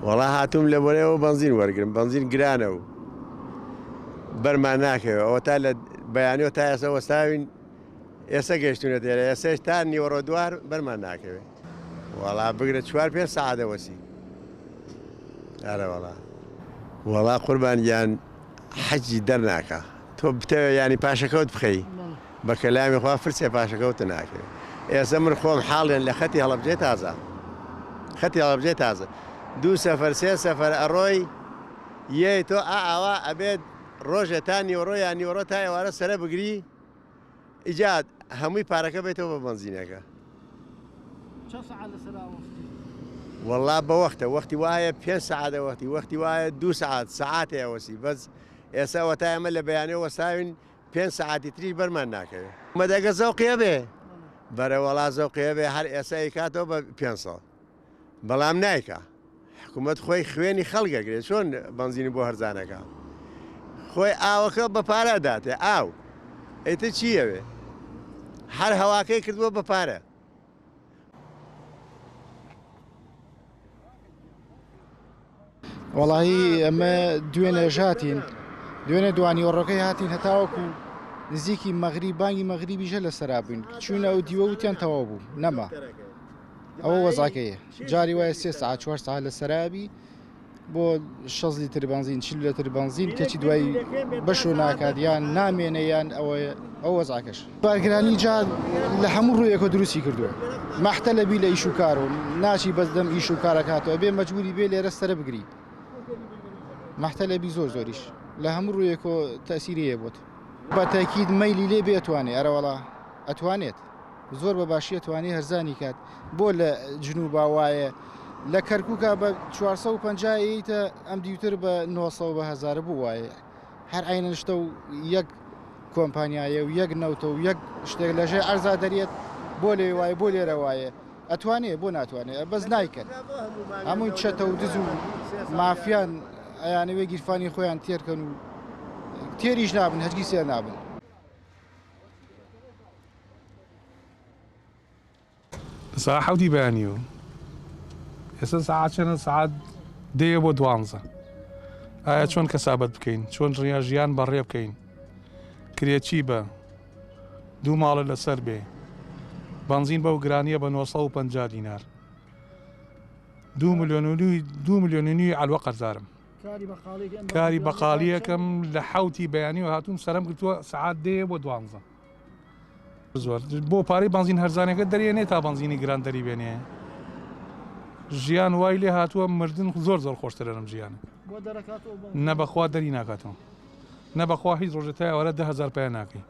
وەڵا هاتووم لە بۆنەوە بەنزین وەرگرم بەنزین گرانە و بەرمان ناکەوێ ئەوە تا لە بەیانەوە تا ئێستا وەستاوین ئێستا گەیشتونەتە ئێرە ئێستاش تا نیوەڕۆ دوار بەرمان ناکەوێ وەڵا بگرە چوار پێنج سەعات دەوەسی ئەرە وەڵا وەڵا قوربان گیان حەجی دەرناکا تۆ بتەوێ یانی پاشەکەوت بخەی بە کەلامی خوا فرسێ پاشەکەوت ناکەوێ ئێستا من خۆم حاڵێن لە خەتی هەڵەبجەی تازە خەتی هەڵەبجەی تازە دوو سەفەر سێ سەفەر ئەڕۆی یەی تۆ ئا ئاوا ئەبێت ڕۆژێ تا نیوەڕۆ یا نیوەڕۆ تا ئێوارە سەرە بگری ئیجا هەمووی پارەکە بێتەوە بە بەنزینەکە. چەند سەعات لەسەر ئاوەستی؟ وەڵا بە وەختە وەختی وایە پێنج سەعات ئەوەختی وەختی وایە دوو سەعات سەعاتێ ئەوەسی بەس ئێستا ئەوەتا ئێمە لە بەیانیەوە وەستاوین پێنج سەعاتی تریش بەرمان ناکەوێ. مەدەگە زەوقی هەبێ بەرە وەڵا زەوقی هەبێ هەر ئێستا ئەیکاتەوە بە 500 بەڵام نایکا حکومەت خۆی خوێنی خەڵک ئەگرێ چۆن بەنزینی بۆ هەرزانەکا خۆی ئاوەکە بە پارە داتێ ئاو ئیتر چی ئەوێ هەر هەواکەی کردووە بە پارە. وەڵایی ئەمە دوێنێش هاتین دوێنێ دوانیوەڕۆکەی هاتین هەتاوەکو نزیکی مەغری بانگی مەغریبیشە لە سەرا بووین چوینە ئەو دیوە وتیان تەواو بوو نەما ئەوە وەزعەکەیە جاری وایە سێ سەعات چوار سەعات لە سەرابی بۆ 6 لیتر بەنزین 40 لیتر بەنزین کەچی دوای بەش و ناکات یان نامێنێ یان ئەوە ئەو وەزعەکەش بارگرانی جا لە هەموو ڕوویەکە دروستی کردووە مەحتە لە بی لە ئیش و کار و ناچی بەس دەم ئیش و کارەکاتەوە بێ مەجبوری بێ لێرە سەرە بگری مەحتە لە بی زۆر زۆریش لە هەموو ڕوویەکۆ تەسیری هەیە بۆت بە تەکید مەیلی لێ بێتوانێ ئەرەوەڵا ئەتوانێت زۆر بە باشی ئەتوانێ هەرزانی کات بۆ لە جنوبا وایە لە کەرکوکا بە 450 یتە ئەم دیوتر بە 900 بە هەزارە بۆ وایە هەر عینەن شتە و یەک کۆمپانیایە و یەک نەوتە و یەک شتێک لەژێ ئەرزا دەریێت بۆ لێ وایە بۆ لێرە وایە ئەتوانێ بۆ ناتوانێ بەس نایکەن هەمووی چەتە و دز و مافیان ئەیانەوێ گیرفانی خۆیان تێرکەن و تێریش نابن هەرگیز تێر نابن. ساعە حەوتی بەیانی و ئێستا ساعت چەنە ساعت دەیە بۆ دوانزە ئایا چۆن کەسابەت بکەین چۆن ڕیا ژیان بەڕێ بکەین کرێچی بە دوو ماڵە لەسەر بێ بەنزین بەو گرانیە بە 950 دینار دو میلیۆن و دو میلیۆن و نیوی عەلوە قەرزارم کاری بەقاڵیەکەم لە حوتی بەیانی و هاتووم سەرم گرتووە سەعات دەیە بۆ دوانزە زۆر بۆ پارەی بەنزین هەرزانەکە دەرێنێ تا بەنزینی گران دەری بێنێ ژیان وای لێ هاتووە مردن زۆر زۆر خۆشترە لەم ژیانە نە بەخوا دەری ناکاتەوە نە بەخوا هیچ ڕۆژە تا ئێوارە 10000 پیا ناکەی.